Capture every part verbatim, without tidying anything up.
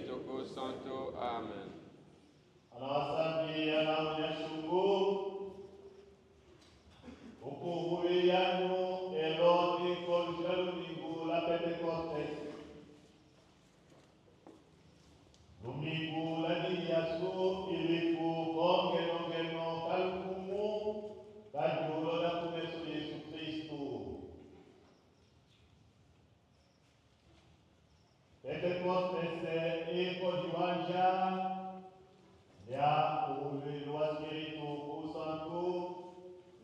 Espírito Santo. Amém. Ana wasambi, ana unya Shungu, ukuhuli yanu Herode ko lushi la lumingu la Pentekostes. Lumingu la diyasu iliku ko ngenongeno ka lukumu ka julu la ku meso Yesu Kristu. Pentekostes i ko diwanja lya uhuli lwa Spiritu Santu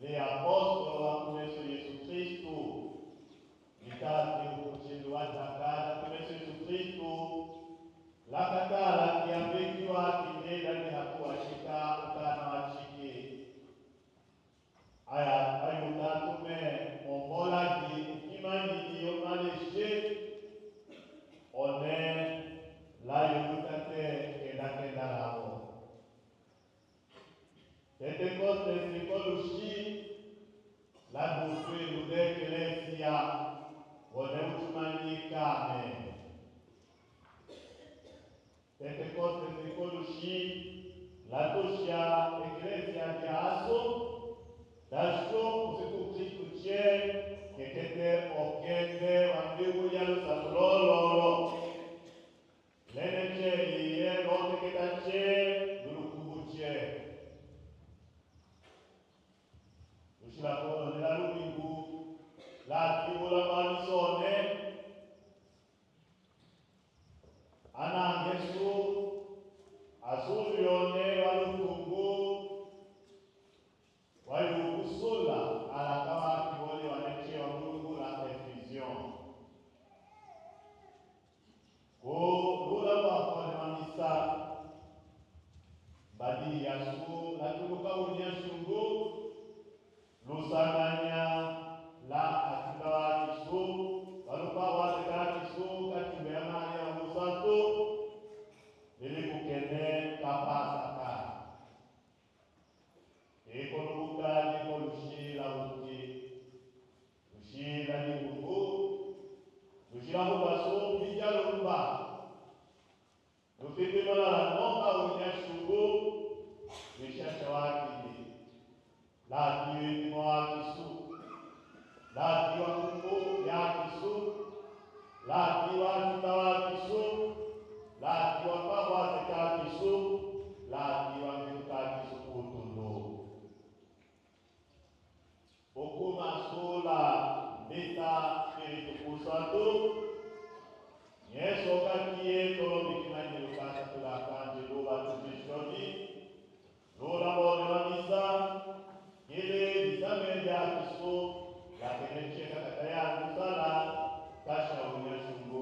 lya apostolo wa ku meso Yesu Kristu. Mikati ukutili wa ntaka la ku meso Yesu Kristu, la katala kiyambikiwa kindi la dihaku washika ukana washiki. Aya, Ayuda atume ombolagi ukimanyinyi yo maleshe, one layulu tate kendakenda lawo. Pentekostes i ko lushi la dutwi luda Eklesia, one utumanyinyi kame. Pentekostes i ko lushi la tusha Eklesia diyasu, dasho usiku Kristu che kekete okende wa mbigu ya lusaku lololo. Lene che iye loteketa che lulukubu che. Lushi la kolo ne la lumingu la tibu la malisone. Ana Yesu asuli one wa lutungu wa yukusula alaka waki wole wa neche wa Mulungu la effusion. Ku lula lwa kone wa misa, mbadi yasu latuluka unya Shungu, lusanganya la atinda wa Kisu, wa luka wa zeka Kisu ka timbe ya Maria wa Musatu, lili kukene ka Pasaka. I ko lubuka ni ko lushi la uti, lushi la dihungu, lushi la hubasu, mbija lumba. Lufiti mala la nomba unya Shungu, lwishasha wa kindi. Lati witimo wa Kisu. Lati wa kuku ya Kisu. Lati wa tita wa Kisu. Lati wa pa wa teta Kisu. Lati wa mbitu ka Kisu kutundu. Ukuma sula mbita Spiritu Kusatu, nyeso ka kiye tolo mbikina nyilu kasa tula kanji luba tubishoni, lula bone wa misa, kili misa meja Kisu, lakini cheka kataya kusala, kasha unya Shungu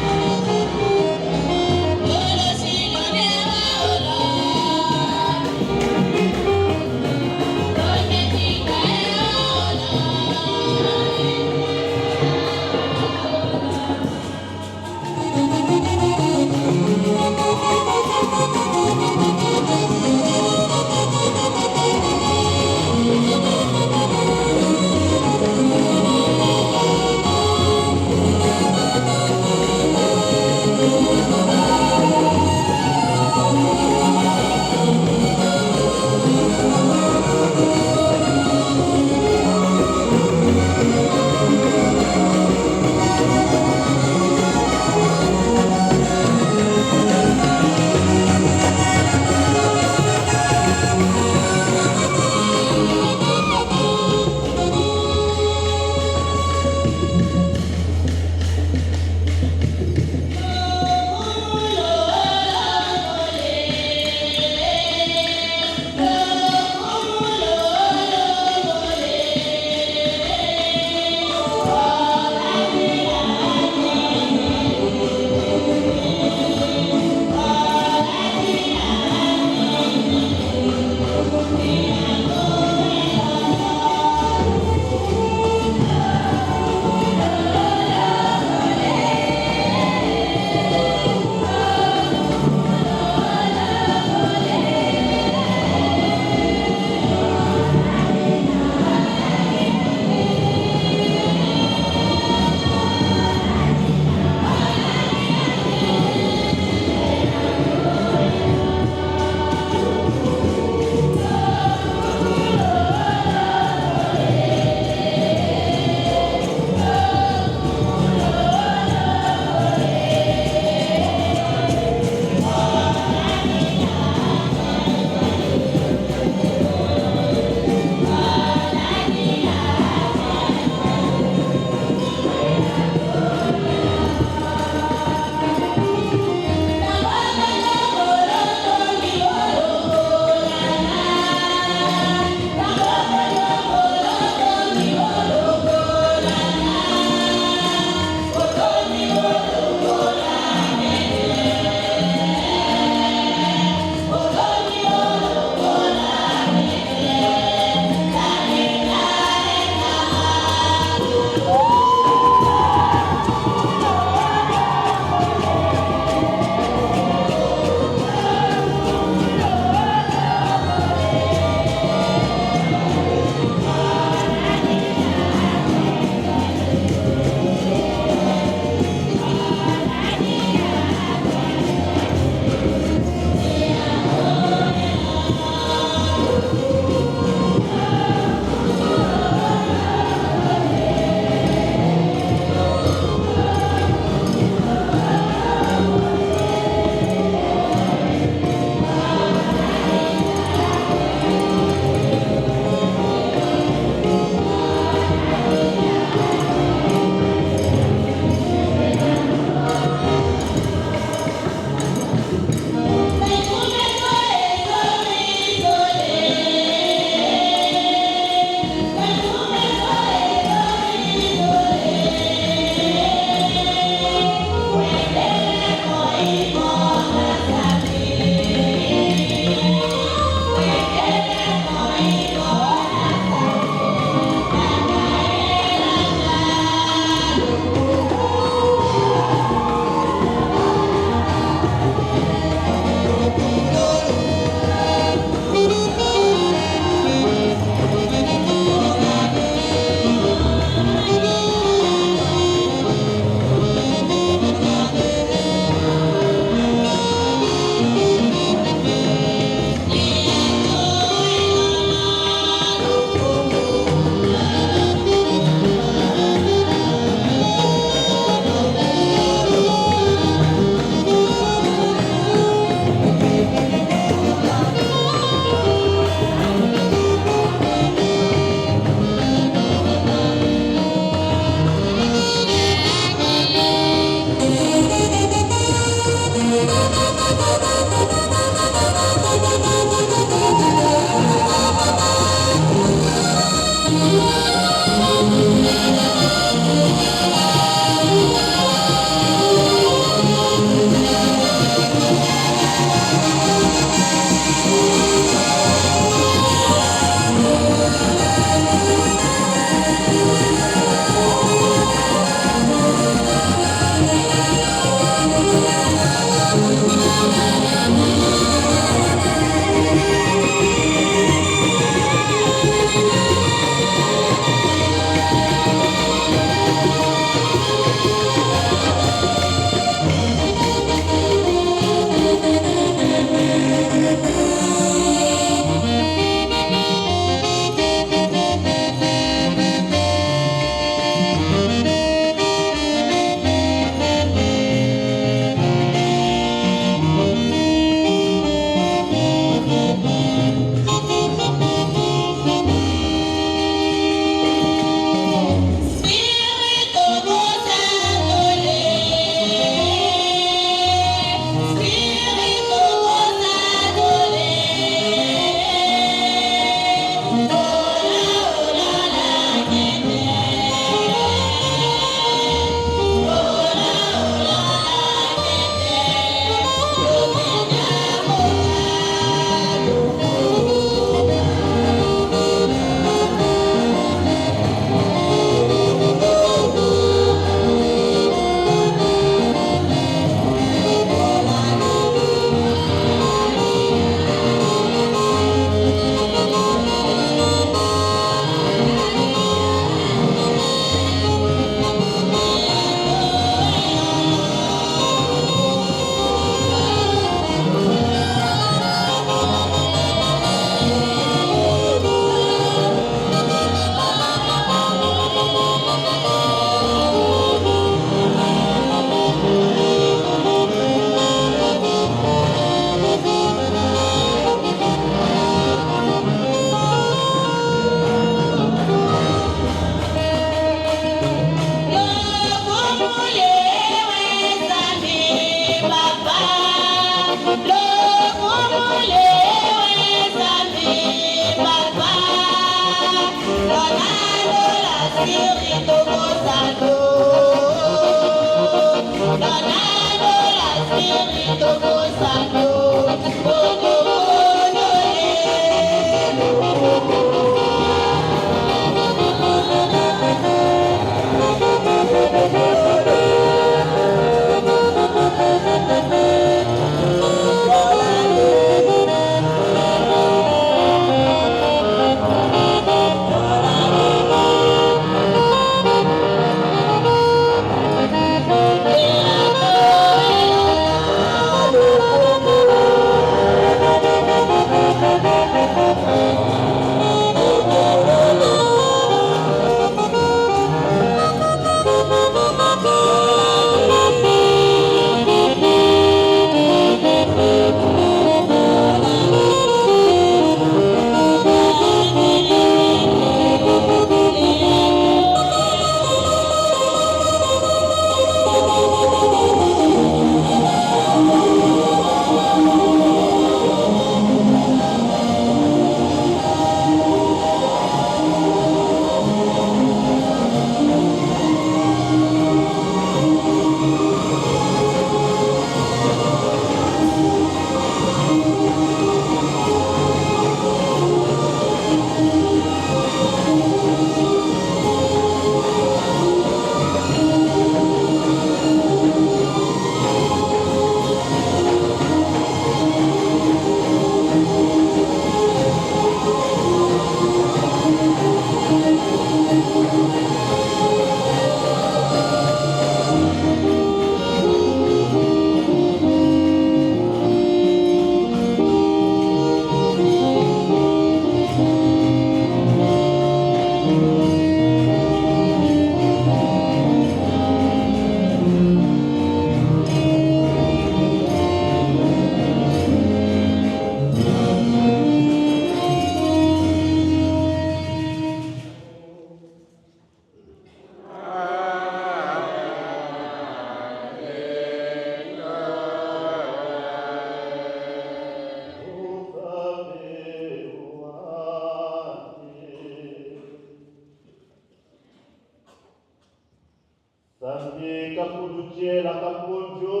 Nzambi kapulu tse la kapondjo,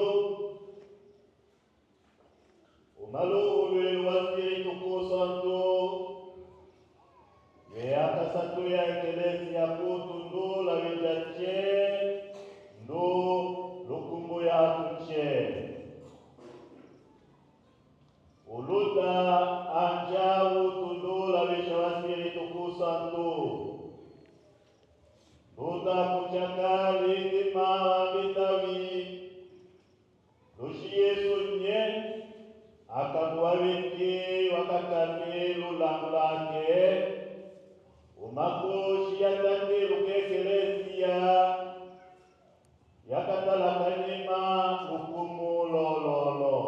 o malu, o lwelo wa Spiritu Santu, ye akasa tu ya Ekelesia ku tundu la windja tse, ndu lukumbu yatu tse. Uluta anja u tundu la windja wa Spiritu Santu. Luta ku chakali tima wa mbitawi. Lushi Yesu nye, akabuwa wiki wakakali lulangu lwake, umakushi yatati luke Ekelesia, yakatalaka nima ukumu lololo.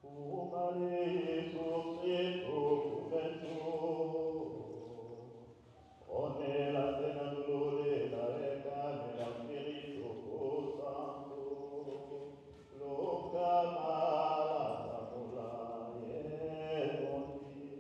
Umali Yesu Kristu kumentu. Onela tena dulule la reka mela Spiritu Santu. Luka mala samula ye mondi.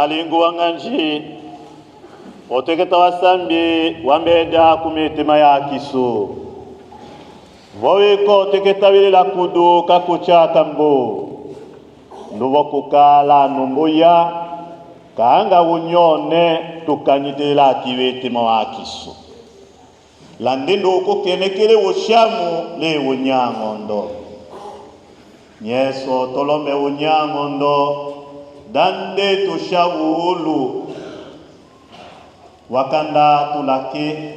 Alingu wa nganzi, oteketa wasambi wambeda ku mitema yakisu. Vowi ko oteketa wilela kudu kakutia kambu. Nduvo kukala numbuya, kanga unyone tukanitela ki wetema wakisu. Landi nduku kenekele usiamu le unyangondo. Nyeso tolome unyangondo, dande tusia ulu. Wakanda tulake,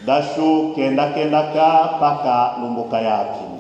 dasu kendakendaka paka lumbuka yakindi.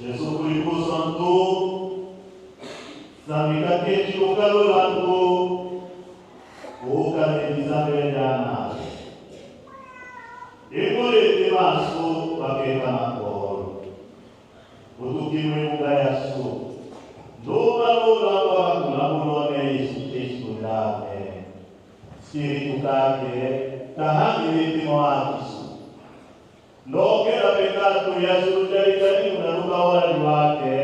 Yesu Kristu Santu, Nzambi kaketi ku kalu la ntu, ukane bizambe bya nani? Ikuli ti masu bakeka makolo. Utuki mwibuka yasu. Nduma lula kwa kula mulone Yesu Kristu ndame. Spiritu kake, kahangili ti mwakisu. Nokela pekatu yasu, lutalikani kuna luka wala lwake,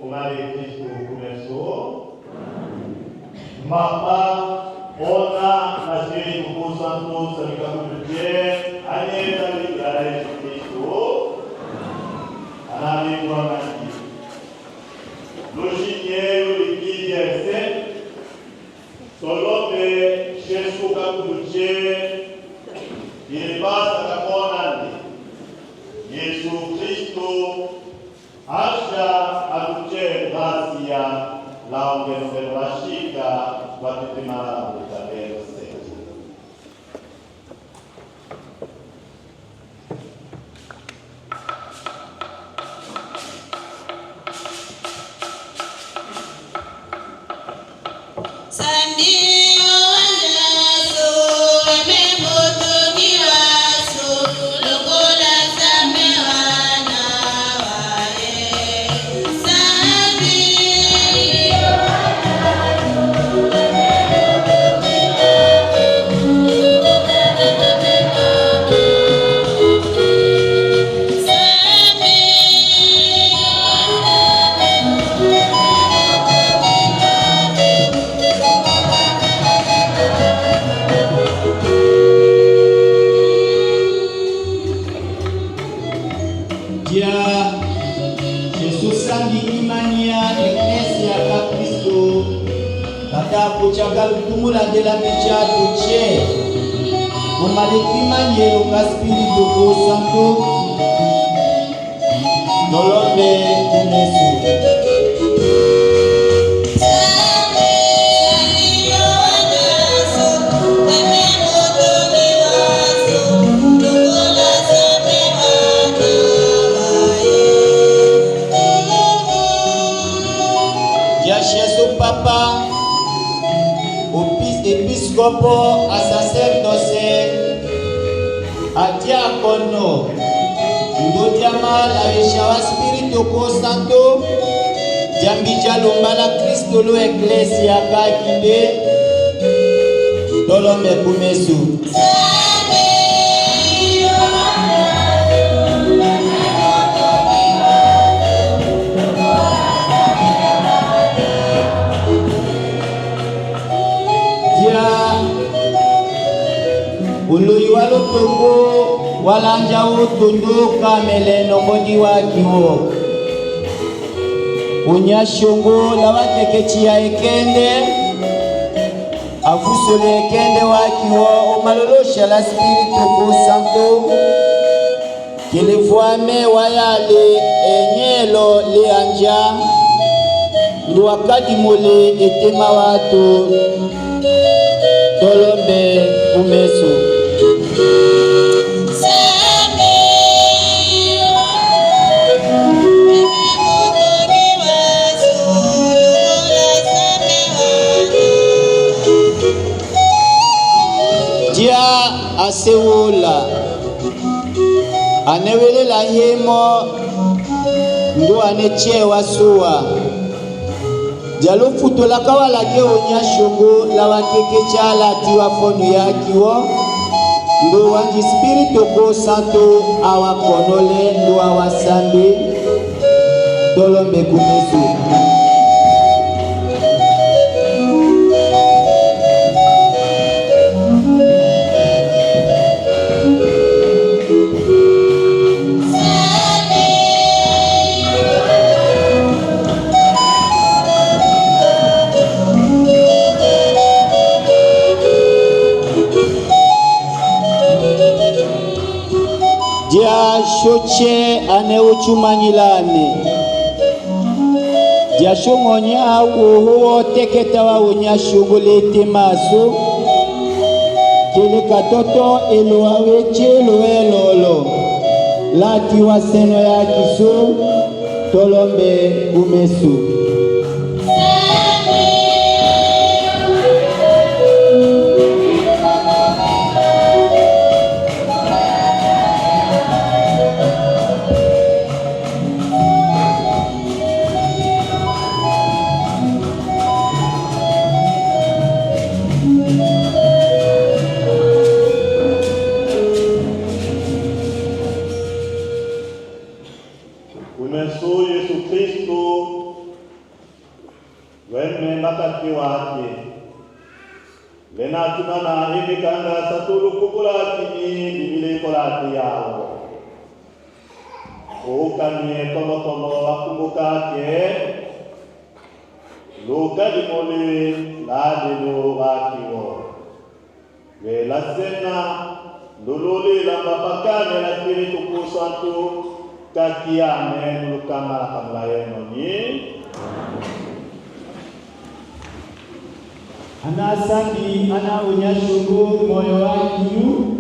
umale Kristu ku meso. Mapa, Ona, na Spiritu Santu, Nzambi kakututye, anye Nzambi kala Yesu Kristu. Anani kwa mati. Lushike, lulikidye se. Tolombe Yesu kakututye, ilipasa kakonani. Yesu Kristu, asha atutye grasia, laonge nobelo mashika, watete malamu tabelo se. Dia Yesu sangi imani ya Eklesia ka Kristu, kata kutia kalu tumula dela mitia tutie. Umale imani yelo ka Spiritu ko Santu. Tolombe ku meso. Dia Yesu Papa, o pis-, episkopo, a sacerdoce, a diakono, ndo diama la wesha wa Spiritu ko Santu, diambi dia lomba la Kristu lo Eklesia ka kinde, tolombe ku meso. Dia, oloyi wa lotongo, wa lanja wotondo kamele nongo ndi waki wo. Onyashongo la wateketi ya ekende, avusole ekende waki wo, o malolosha la Spiritu ko Santu. Kele vwame wayale enyelo le anja, ndo wakadimole etema wato, tolombe ku meso. Dia a se wola. Ane welela hemo, ndo ane tie wa suwa. Dia lufutu la kawala ke onyashongo la wateketi ala tiwa fono yaki wo, ndo wanzi Spiritu ko Santu awakonole, ndo awasambi. Tolombe ku meso. Dia sho tie ane utumanyilane. Dia sho ng'onya woho woteketa wa onyashongo lete maso. Kele katoto elo awe tie lo elolo. Lati wa seno yaki so. Tolombe umesu. Umesu Yesu Kristu, weme mbaka kiwake. Lena tumana imi kanga satulu kukula tini bibile kolate yawo. Ukanye tomotomo wakumbuka ke. Luka dimole ladelo wakiwo. Wela sena, lululi lamba pakane la Spiritu Santu, kakiane lukama la kamula yeno ni. Ana Sambi, ana unyashungu, moyo wakiyu.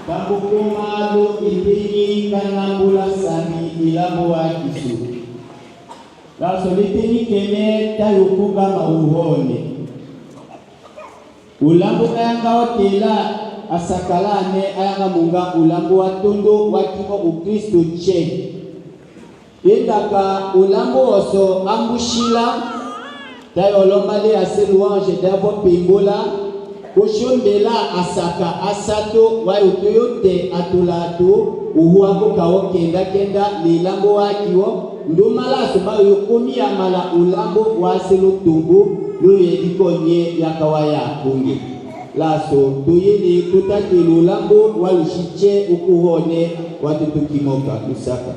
Pambukumalu ipini kanambula Sambi ilambu wakisu. Laso litini kene tayukuga mauhone. Ulambu kayanga otela asakalane ayanga munga ulambu wa tundu wa kimo Ukristu che. Indaka ulambu oso ambusila, tayolomba le ase louange davo pimbula, kushundela asaka asatu wayutuyute atulatu, uhuwa kukawo kenda kenda lilambu wakiwo, ndumala suba yukumia mala ulambu wase lutumbu, luyedi konye yakawa yakungi. Laso tuyili kutakili ulambu walushi che ukuhone watutukimoka kusaka.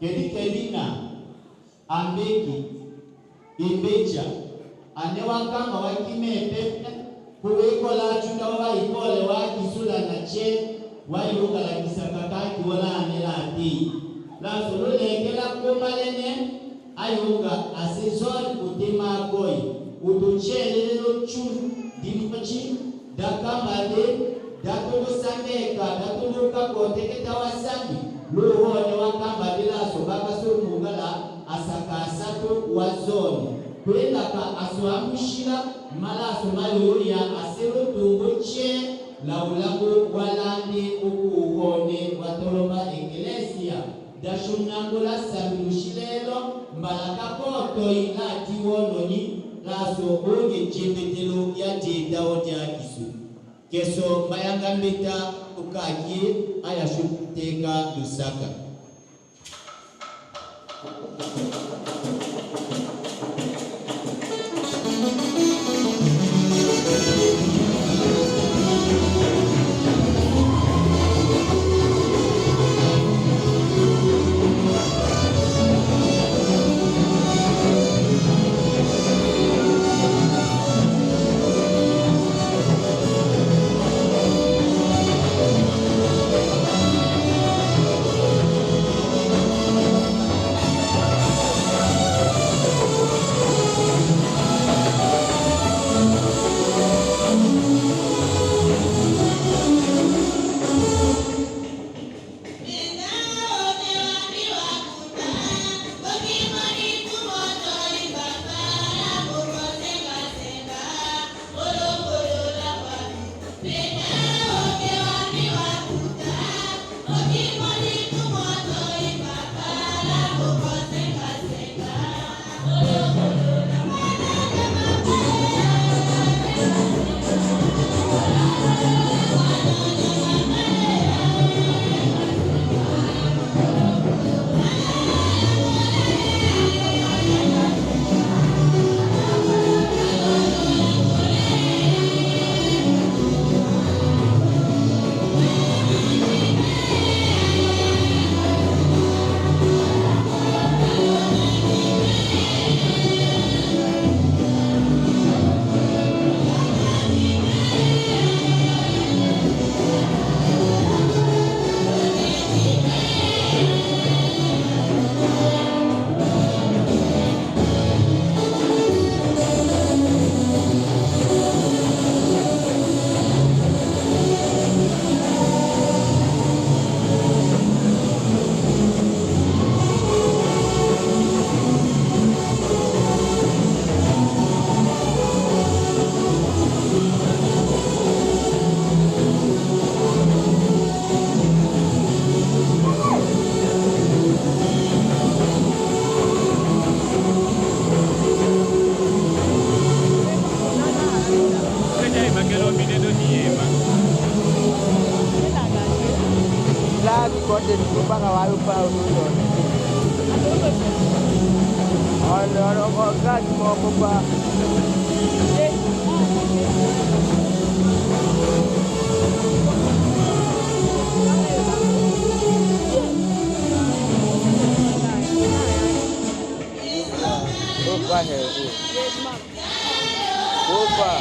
Kedi kedina, ambeki, imbeja, ane wakanga wakimepe, kuwikola chunda waikole wakisula na che, wayukalakisaka kaki wola ane lati. Laso lulekela kumalene, ayuka asezoni kutema koi, utuchelele luchu, dimbachi, dakambade, datulu sangeka, datulu kakoteketa wasambi, luhone wakambade laso bakaso mungala, asaka asatu wazoni. Kwendaka aso amushila, malaso mayuya aselu tungu che, la ulambu walandi ukuhone watoloma ekelesia. Dashunangula sambi lushilelo, mbalaka kotoi lati wononi, laso onge jembetelo ya jenda odi akisu. Keso mayanga mbeta ukaki, ayashuteka lusaka. Kupa ka wayu pa ututo. Ano, ano ko gas mo kupa. Kupa he. Kupa.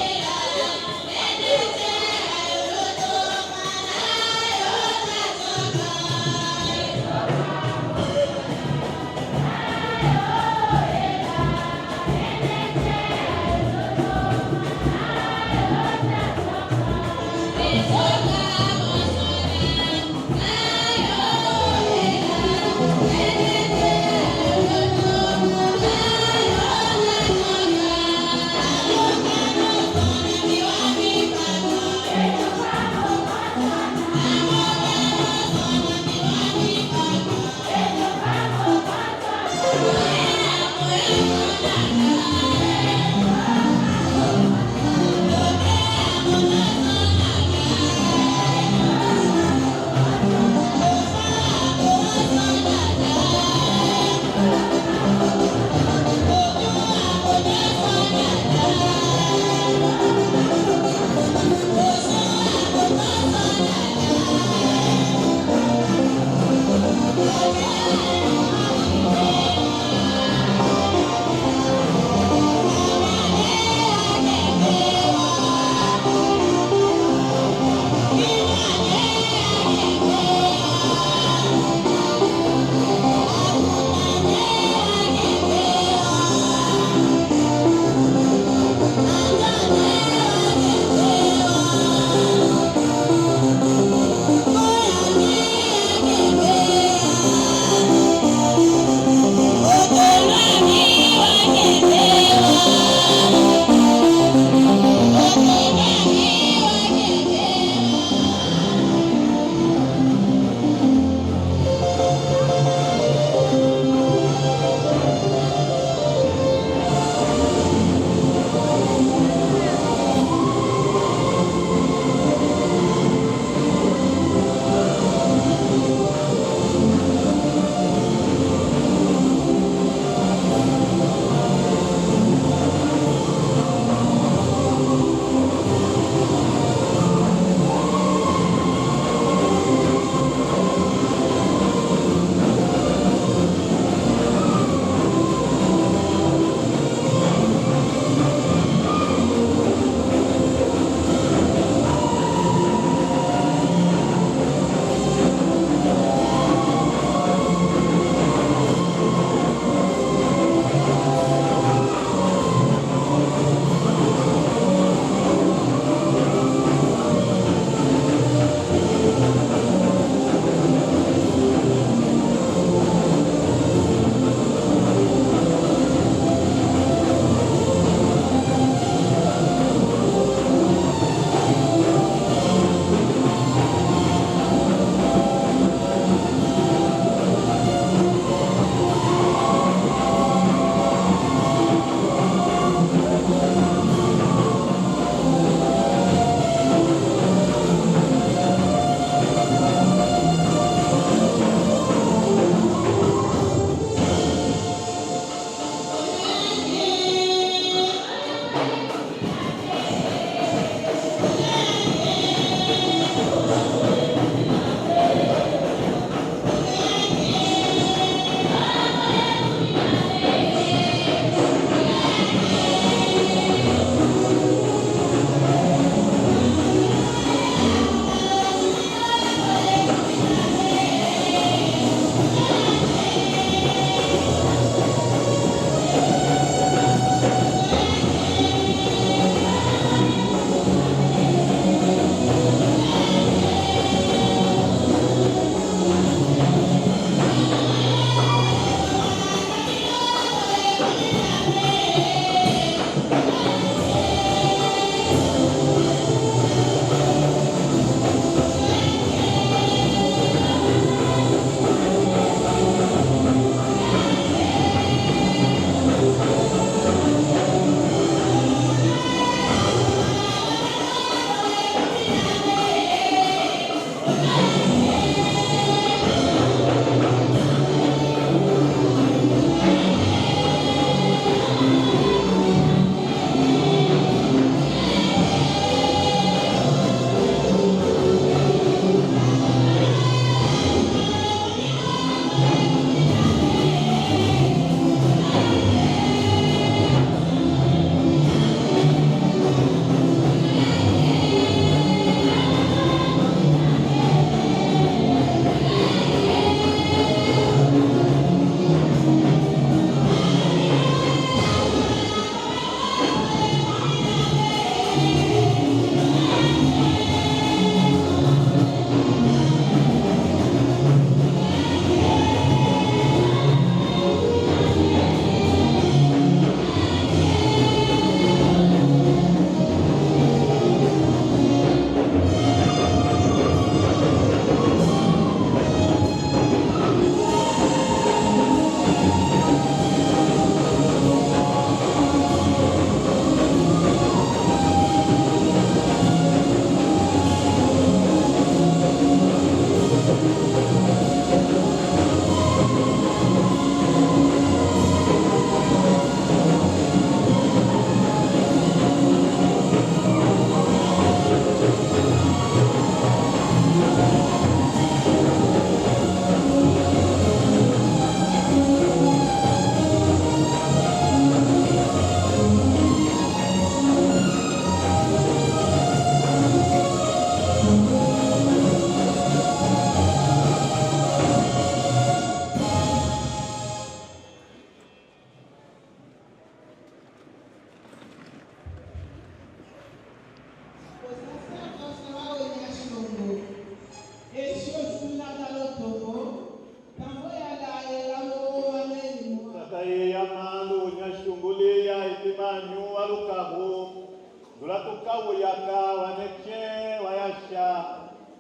Yaka waneke wayasha,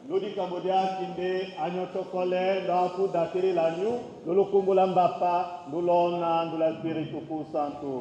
nudi kambudiakinde anyo tokole, ndo aku datiri lanyu, ndulu kumbula Mbapa, ndu Lona, ndu la Spiritu Kusantu.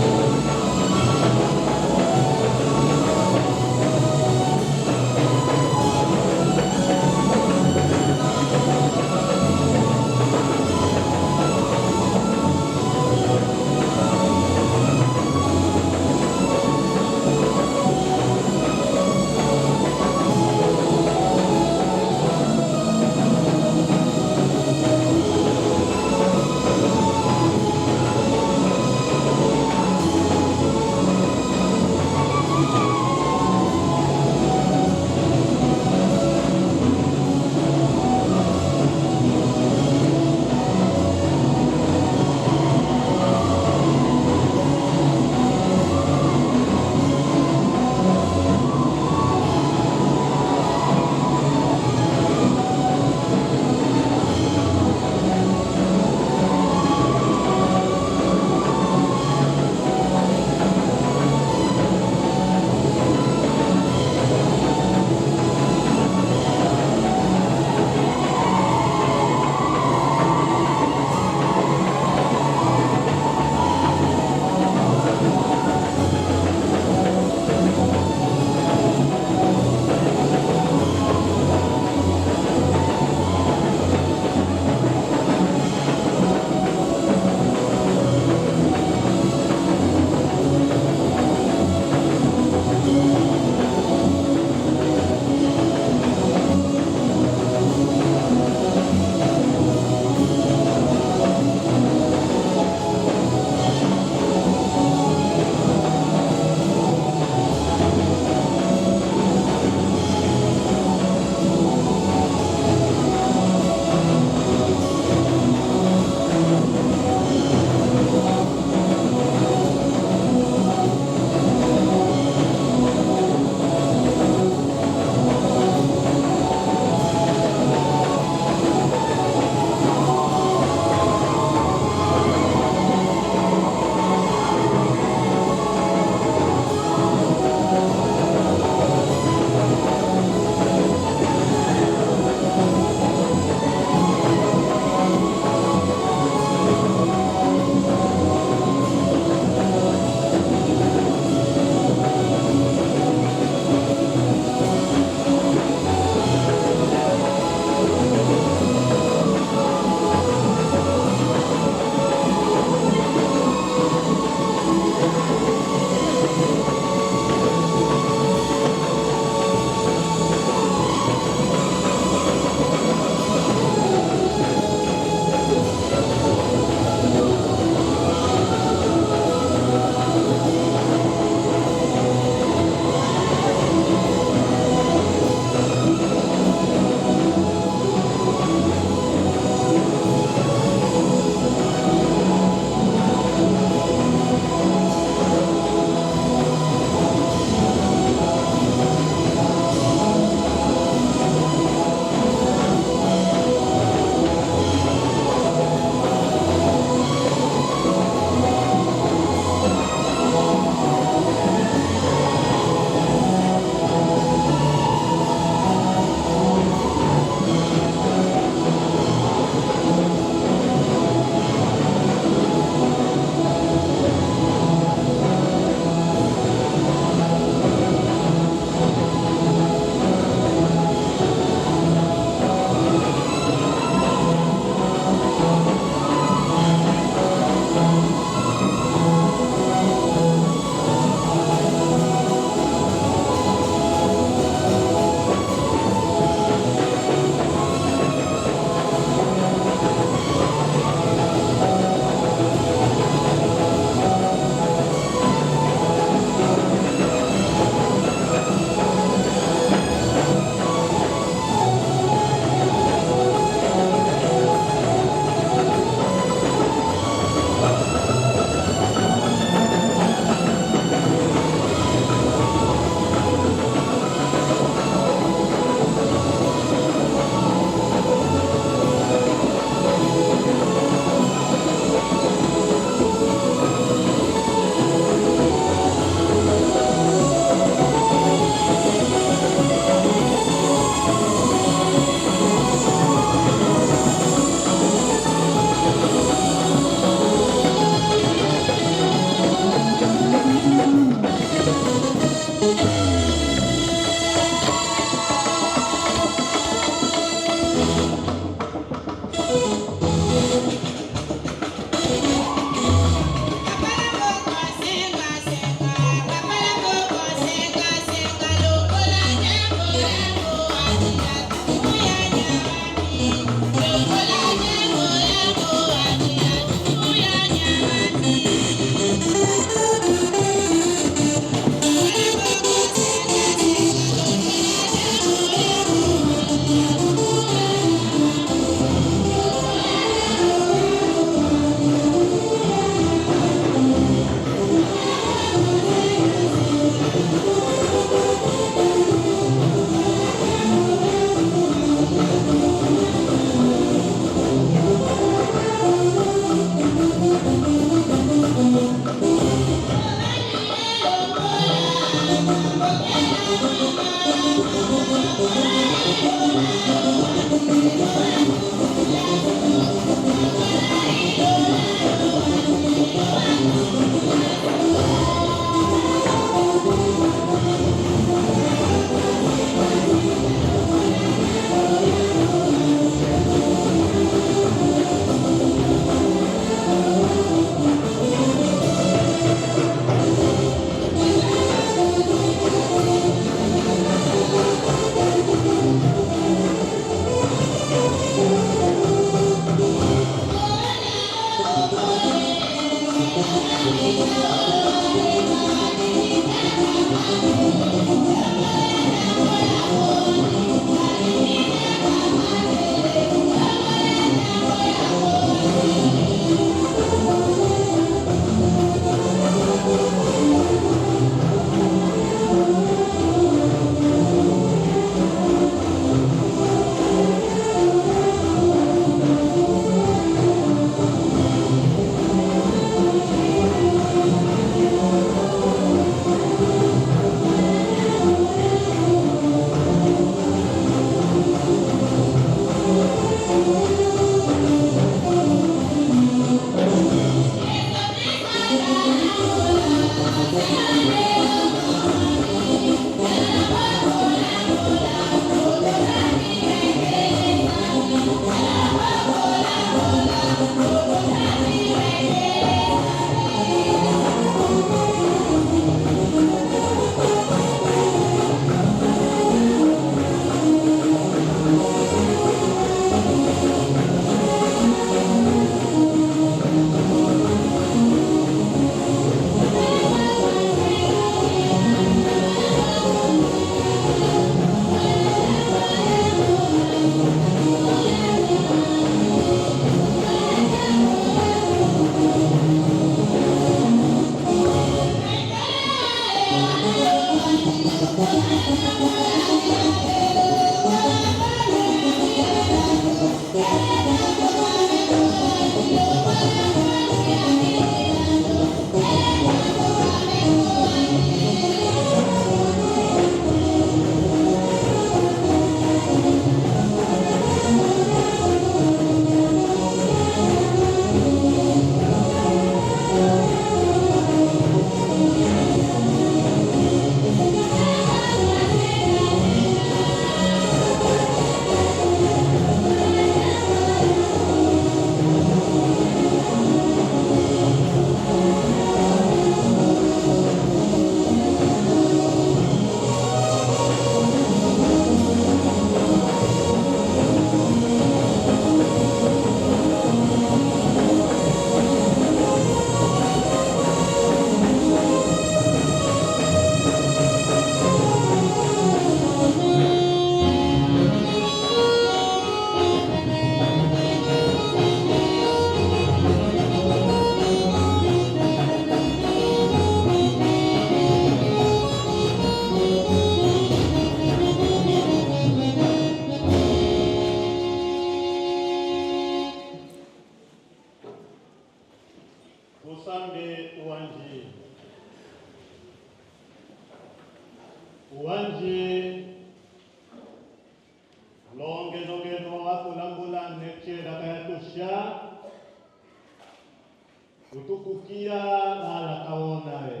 Utuku kia na lakaona e.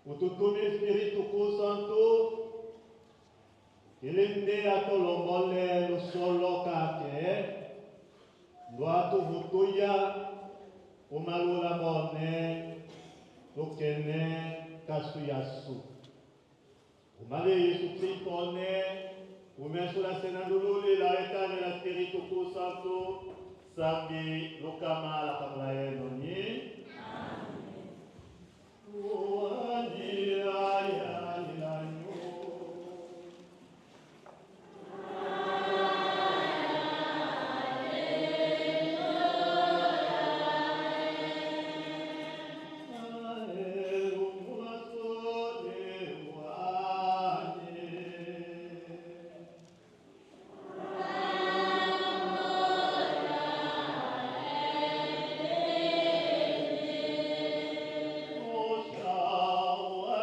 Utuku mi Espiritu ku Santu, kilinde ato lomole lu solo kake, ndu atu hutuya, umalula mone, lukene kasuyasu. Umale Yesu Kristo ne, ume sula sena ndululi la Etane la Espiritu ku Santu, sambi lukama la kamula eno ni.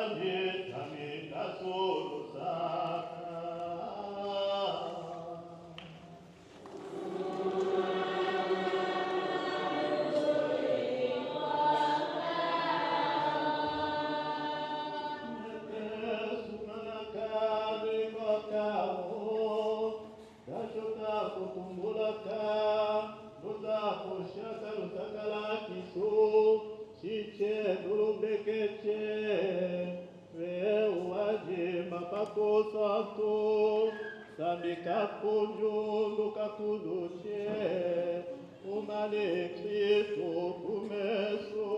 Amen. Dacho takutumbulaka, ndu takushaka, ndu takalakisu, shiche, ndulumbe keche, we uwaji mapa ku Santu, sambi kakunju ndu kakunju che, umale Kristu ku meso.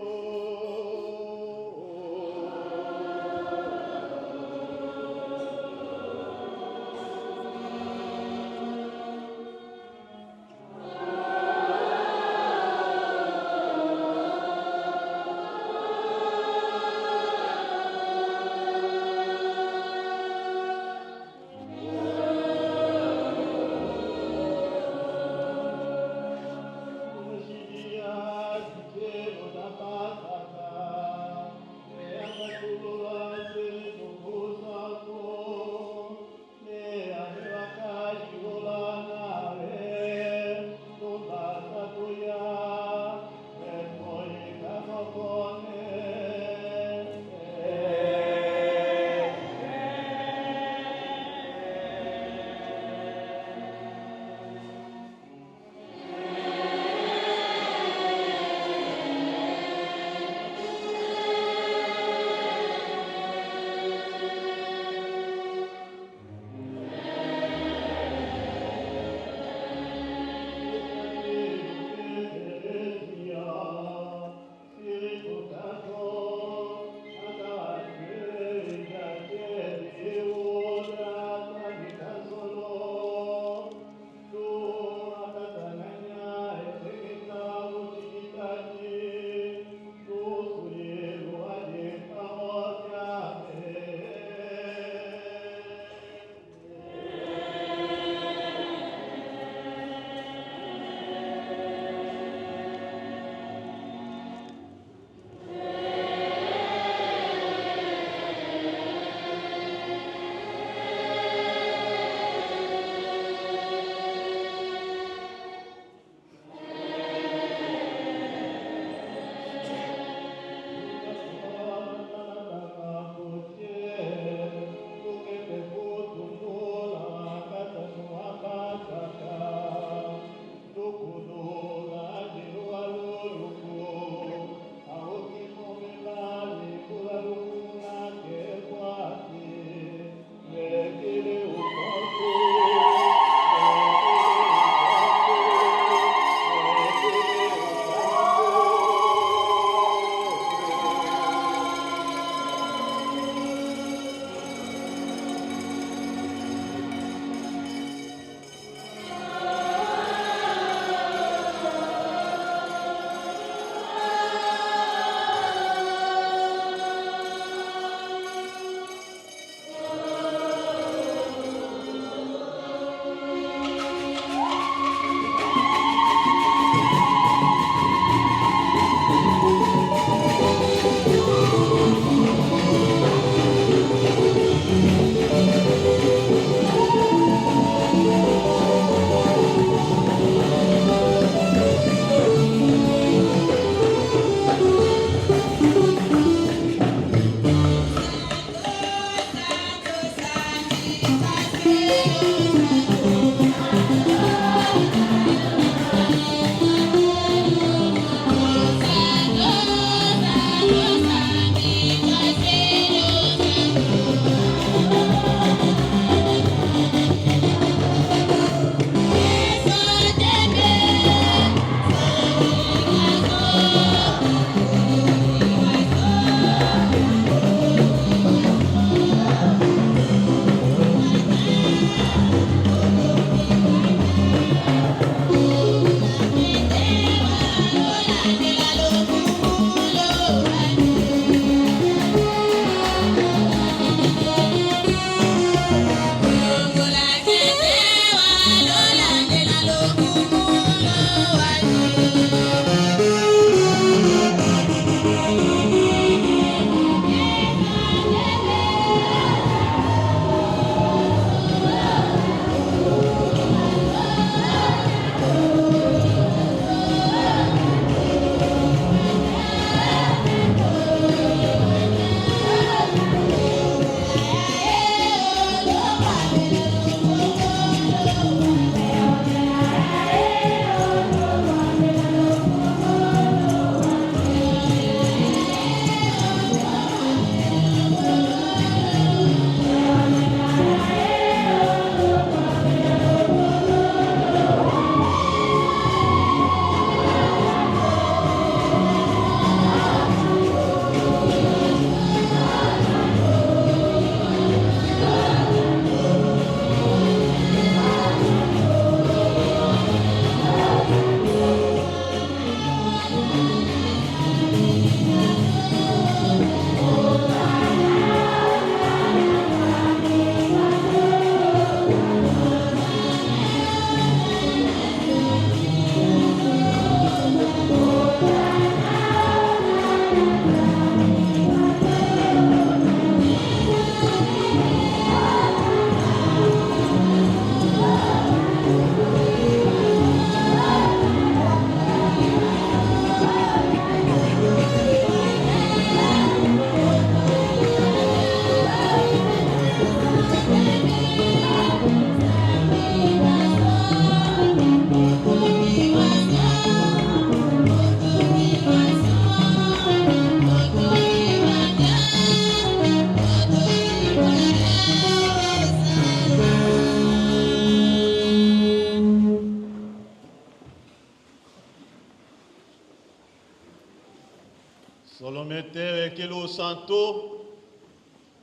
Tete weke lusantu,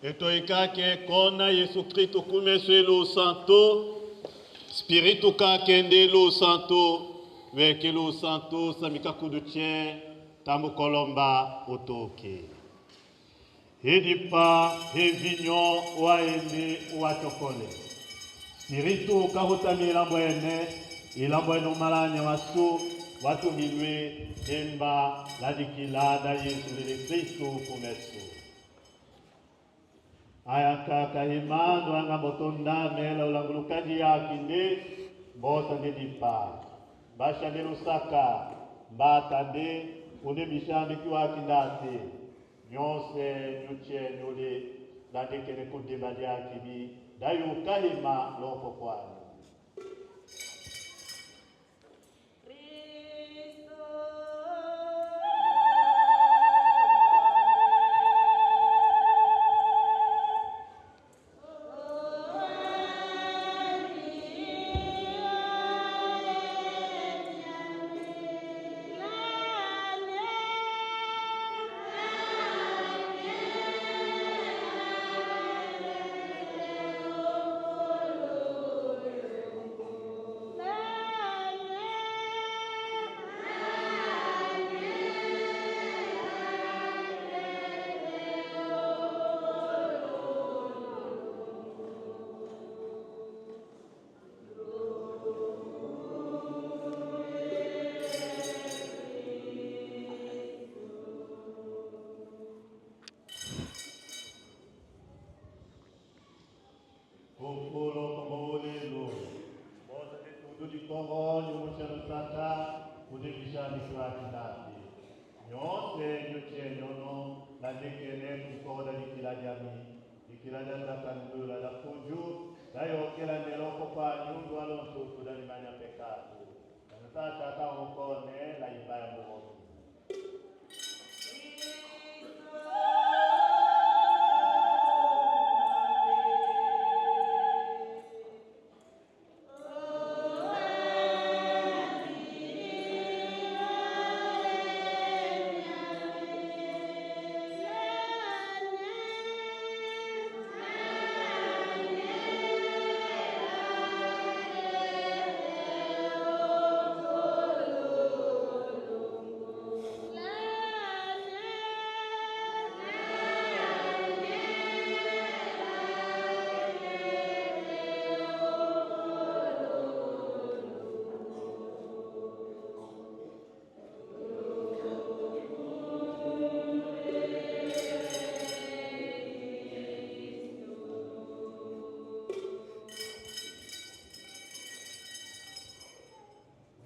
e toikake kona Yesu Kristu kumeso e lusantu, Spiritu kake nde lusantu, weke lusantu, sambi kakudu tse, tambu kolomba utuki. He dipa, he vinyo waende, watokole. Spiritu kahuta mi ilambwene, ilambwene umalanya masu, watuhilwe, he mba la dikila da Yesu lile Kristu kumeso. Aya nkaka hima, ndwanga mboto ndame la ulanguluka diyaki nde, mbosa nde dipa. Mbasha nde lusaka, mbata nde, unde mbisha nde kiwaki ndate. Nyonse, nyutse, nyule, landekene ku dimba diyaki ni, dayuka hima loko kwani. Kumpolo kombo ulelo. Mbosa nde tudu di Kongo, nyumu sha lusaka, kude bisha ni kwati ndate. Nyonse, nyutse, nyono, landekene ku koda dikila dami. Dikila da Nzambi Nzambi la Mpungu, dayokela nde loko kwani undwa lontu kudani manya pekatu. Kana tata ka ukone la imbaya mbogo.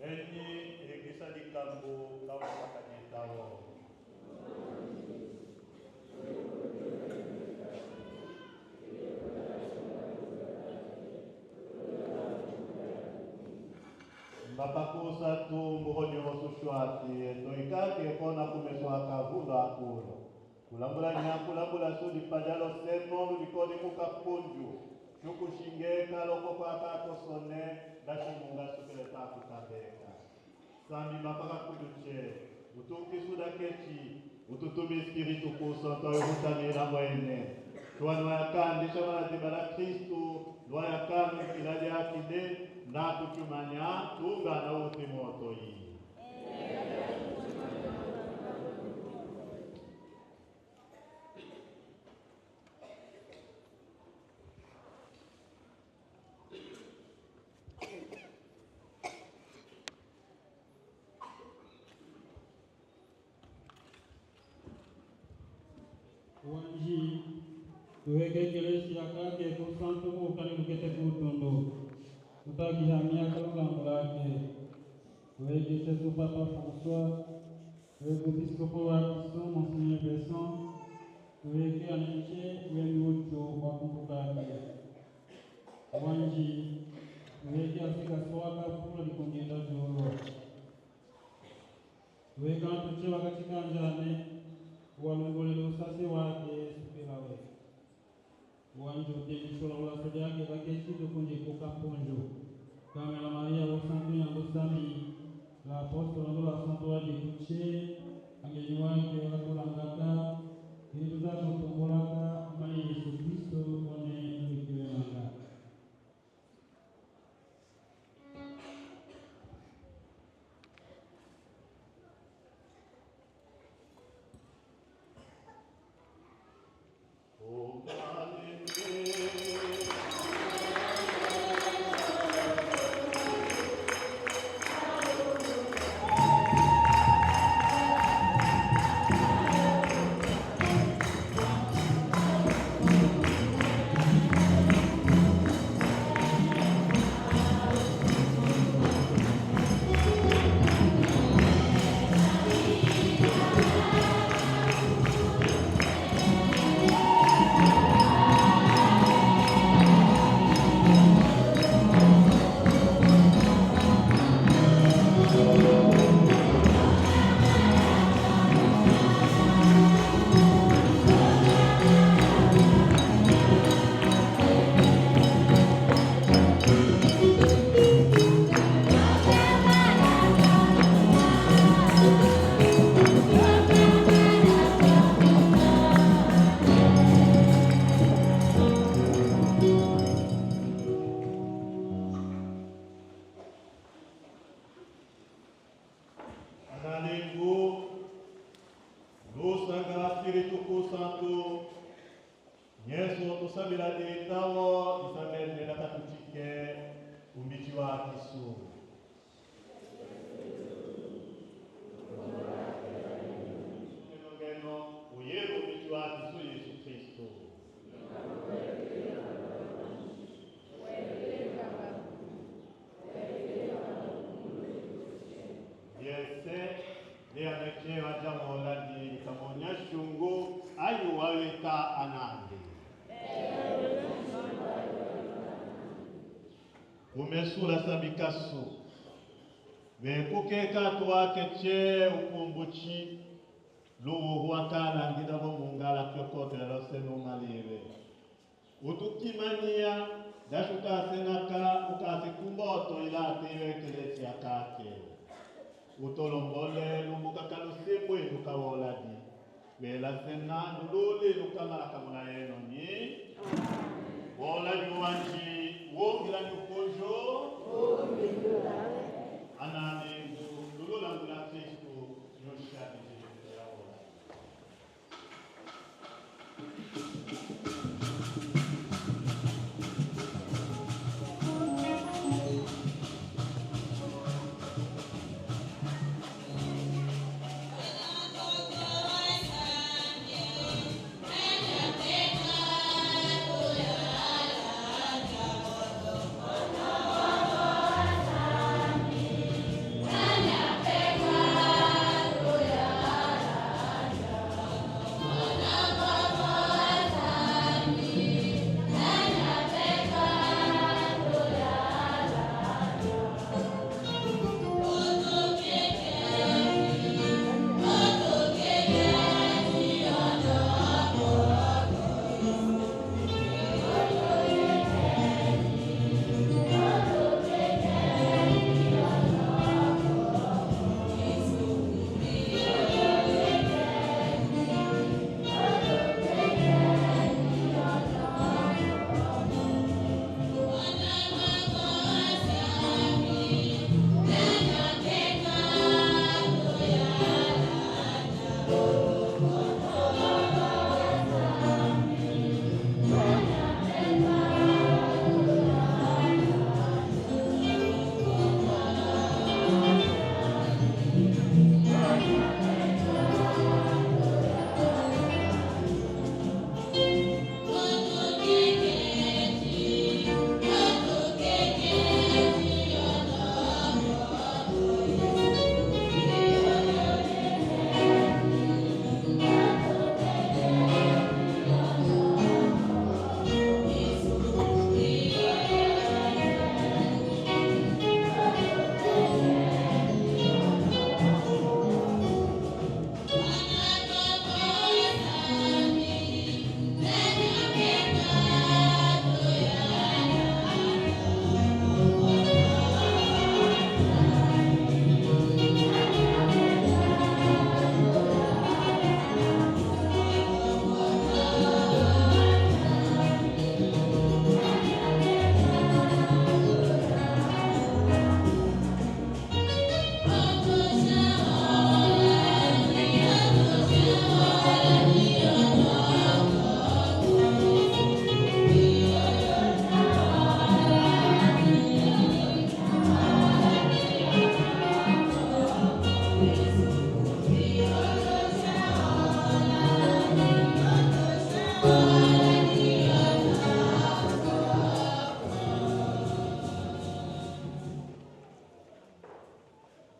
Eni, e gisa di kambu, kau na pakadi tao. Mbapaku sa tu mbuho nyo susuati, e toikake kona kumeso aka vula kulo. Kulambula nya, kulambula sudi pajalo seno, ludikoni ku Kapunju. Suku singeka loko kwa kakosone, dasi munga sukele taku kandeka. Sambi mapaka kudutse, utuki suda keti, ututumi Spiritu Kusonto, uhutamila mwene. Tuwanu yakandi shamala dibala Kristu, lwa yakandi kilali akide, na kutumanya, tunga na uti moto yi. Wanji, tuweke Ekelesia kake ku santu ku kani lukete ku tundu. Kutaki hamia kalunga mulake. Tuweke Sesu Papa François, tuweke Episkopo wa Kisu, Monseigneur Besson, tuweke anenche, tuweke utu wa kumbukake. Wanji, tuweke asika swaka pula di kungenda jolo. Weka ntutse wakati kanjane, walungole lusase wake supela we. Wanji utendi shola ula sodi ake baketi dukunji ku Kapunju. Kamela Maria, o santu nyangu sami, la apostola, la santu wa dikutse, angeni wake wakulangaka, Kumesula sambikasu. Be kukeka tuwake che ukumbuchi. Luwu huwa kalangida bo mungala kyokoto yalo senu maliwe. Utukimania, dashi ukasenaka, ukasikumboto ilate yo ekelesia kake. Utolombole lumbu kaka lusimbwi lukawoladi. Bela sena ndululi lukamala kamuna yeno ni. Woladi wandi, wongilani ukojo. Anani, ndulula nguna Kristu, nyoshani ya woladi.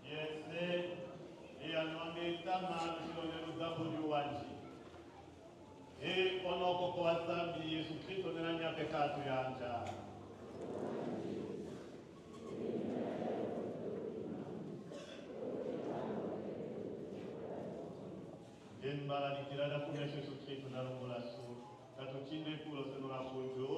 Yese, e anwambe tama lushilonde lugabu luwandi. E ono koko wa Nzambi Yesu Kristo nena nya pekatu yanja. Dembala dikila da kumesha Yesu Kristo na longola su. Katu tinde kulo senu la kujo.